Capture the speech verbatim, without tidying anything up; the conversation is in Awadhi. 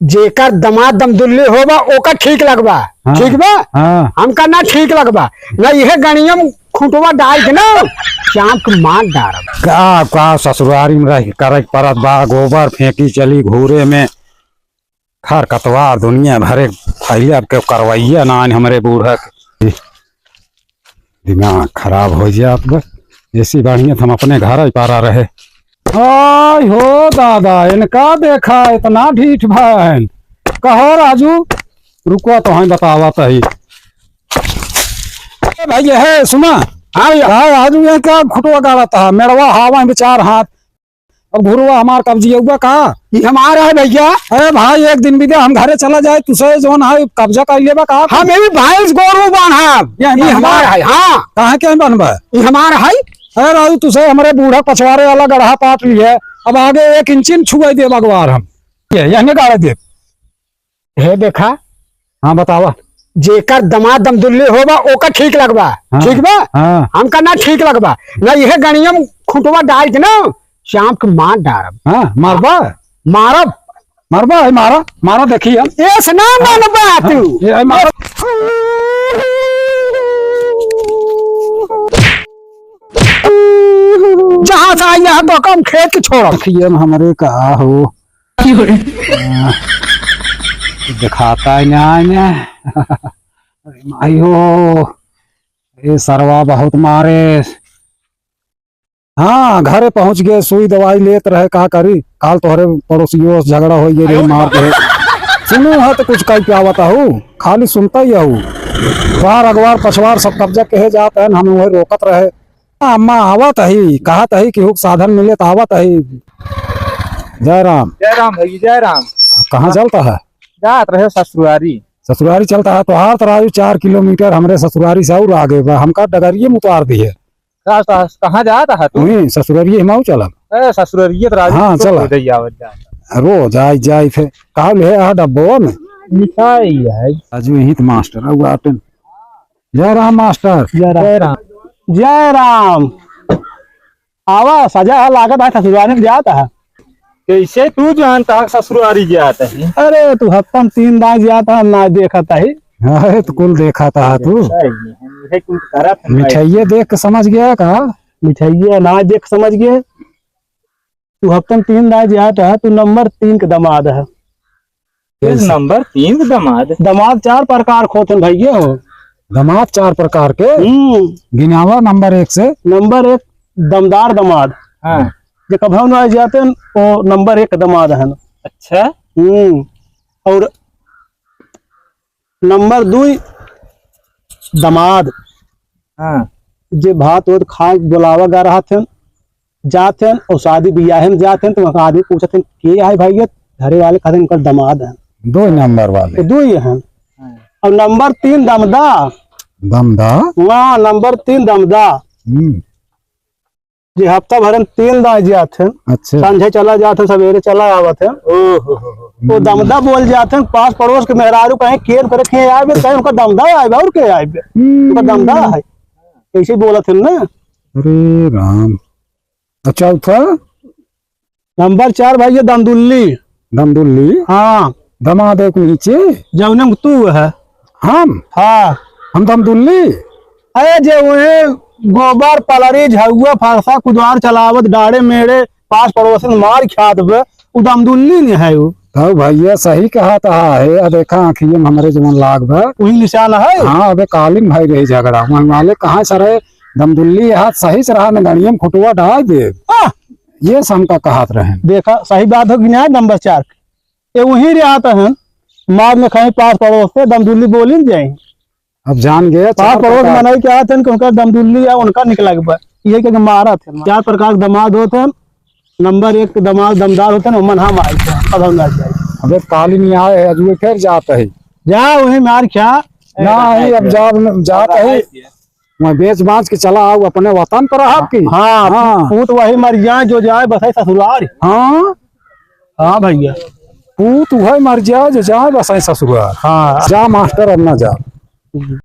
जेकर दमाद दमदुल्ली होबा, ओकर ठीक लगबा। हाँ। ठीक बा? हाँ। हमका ना ठीक लगबा। ना इहे गणियम खुटवा डाल के ना, चाप के मार डारब। का, का ससुरारी में रह के करे के परत बा, गोबर फेंकी चली घूरे में, खर कतवार दुनिया भरे फैले, अब के करवैया ना आइन हमरे बूढ़ा के। दिमाग खराब होइ जात बा। एसी बढ़िया त हम अपने घर ही पारा रहे। आय हो दादा, इनका देखा, इतना ढीठ भएन। कहो राजू, रुको तो हम बतावत ही। ए भाई, ये है, सुना। हाँ भैया। हाँ, राजू, ये का खुटवा गाड़त ह? मेड़वा हवा में चार हाथ। अब घुरवा हमार कब्जियउआ का? ई हमार है भैया। अरे भाई, एक दिन बिदे हम घरे चला जाए, तुसे जौन है कब्जा कर लेबा का? हम यही भैंस गोरू बांधब। ये ई हमार हमार है, हाँ। कहाँ के बनबा? ई हमार है। अरे राजू, तुसे हमरे बूढ़ा पछवारे वाला गढ़ा पाट लिहे, अब आगे एक इंची न छुआई देब अगवार हम। ये, यहने गाड़े देब। हे देखा। हाँ, बतावा। जेकर दमाद दमदुल्ली होबा, ओकर ठीक लगबा। हाँ, ठीक बा? हाँ। हमका ना ठीक लगबा। ना इहे गणियम खुटवा डाल के ना, चाप के मार डारब। हाँ, मारबा? मारब। मारबा, है मारा, मारा देखी हम। एस ना मानबा हाँ, तू। ये है मारा। जहाँ से आई यहाँ तो कम खेत के छोड़ब। देखिए, हम हमरे का हो। हाँ, दिखाता है ना, ना। अरे माई हो, ये सरवा बहुत मारे। हाँ, घरे पहुँच गए, सुई दवाई लेत रहे, का करी? काल तोहरे पड़ोसियों से झगड़ा होइ गए रे, मार के। सुनू है तो कुछ कह के आवत हूँ, खाली सुनता ही हूँ। बाहर अगवार पछवार सब कब्जा कहे जात है, हम वही रोकत रहे। अम्मा आवत ही, कहत ही कि हुक साधन मिले त आवत ही। जय राम। जय राम भाई, जय राम। कहाँ चलता है? जात रहे ससुरारी। ससुरारी चलता है, तोहार तो राजू चार किलोमीटर हमरे ससुरारी से और आगे बा, हमका डगरिये में उतार दिए। का, का, कहाँ जात है तू? वहीं ससुरारी हम आऊ चलब। ए, ससुरारी तो राजू हाँ, तो चला। खुदे ही आवत जात है। रोज आई जाई थे, का ले है डब्बो में? मिठाई है। राजू यहीं तो मास्टर है, वो आटन। जय राम मास्टर। जय राम। जय राम। जय राम। आवा, सजा है, लागत है, ससुरारी में जात है। कैसे तू जानता है ससुरारी जात है? अरे, तू हफ्ता में तीन दाई जात है, ना देखत है। अरे, तो कुल देखत है तू। सही है, हम इहे कुल करत है। मिठाइये देख के समझ गया का? मिठाइये ना देख के समझ गया। तू हफ्तन तीन दाई जात है, तू नंबर तीन के दमाद है। कैसे? नंबर तीन के दमाद? दमाद चार प्रकार के होत हैं भैया हो। दमाद चार प्रकार के? हम्म। गिनावा नंबर एक से। नंबर एक दमदार दमाद। हाँ। जे कभौ ना जाते हैं, वो नंबर एक दमाद है। अच्छा। हम्म। और नंबर दुई, दमाद। हाँ। जे भात ओत खा बोलावा गा रहत हैं, जात हैं और शादी बियाहे में जात हैं, तो वहाँ आदमी पूछत हैं, "के आए भाई?" ये घरे वाले कहते हैं, "उनकर दमाद हैं।" दो नंबर वाले। तो दो ये हैं। हाँ। और नंबर तीन, दमदा। दमदा? हाँ, नंबर तीन, दमदा। हम्म। जे हफ्ता भर में तीन दाई जात हैं, अच्छा। संझे चला जात हैं, सवेरे चला आवत हैं। ओहो हो हो। वो दमदा बोल जात हैं, पास पड़ोस के मेहरारू कहें, "केन करे के आए बे?" कहें, "उनका दमदा आए बे, और के आए बे? हम्म। उनका दमदा है।" ऐसे बोलत हैं ना। अरे राम। अच्छा, चौथा? नंबर चार भाई, ये दमदुल्ली। दमदुल्ली? हाँ। दमाद एक नीचे? जौने में तू है। हम? हाँ। हम दमदुल्ली? अरे, जे वही गोबर, पलरी, झउआ, फरसा, कुदार चलावत, डाड़े मेड़े, पास पड़ोसन मार खात बे, उ दमदुल्ली नहीं है उ। तब भैया सही कहत है, आ देखा आँखिए में हमरे जवन लाग बा। वही निशान है। हाँ, अबे कालिन भाई रही झगड़ा, वहीं वाले कहाँ से रहे, दमदुल्ली हाथ सही से रहा, न गणिये में खुटवा डाल दे। हाँ। ये शंका कहत रहे। देखा, सही बात हो कि नहीं, नंबर चार के। ये वहीं रे आता है, मार में खाई पास पड़ोस से, दमदुल्ली बोली न जाए। अब जान गए, पास चार पड़ोस प्रकार। मनई के आते हैं कि उनका दमदुल्ली या उनका निकला के बा। ये क्या कि मारा थे, चार प्रकार के दमाद होते हैं, नंबर एक के दमाद दमदार होते हैं, मन हम आए थे, अब हम ना जाए। अबे काली नहीं आए, अजुए फिर जात है। जा वहीं मार खा। ना, नहीं, अब जाब, जात है। वहाँ बेच बाच के चला आओ अपने वतन पर आपकी। हाँ, हाँ। पूत वही मर जाए जो जाए बस है ससुराल। हाँ। हाँ भैया। पूत वही मर जाए जो जाए बस है ससुराल। हाँ। जा मास्टर अब ना जा।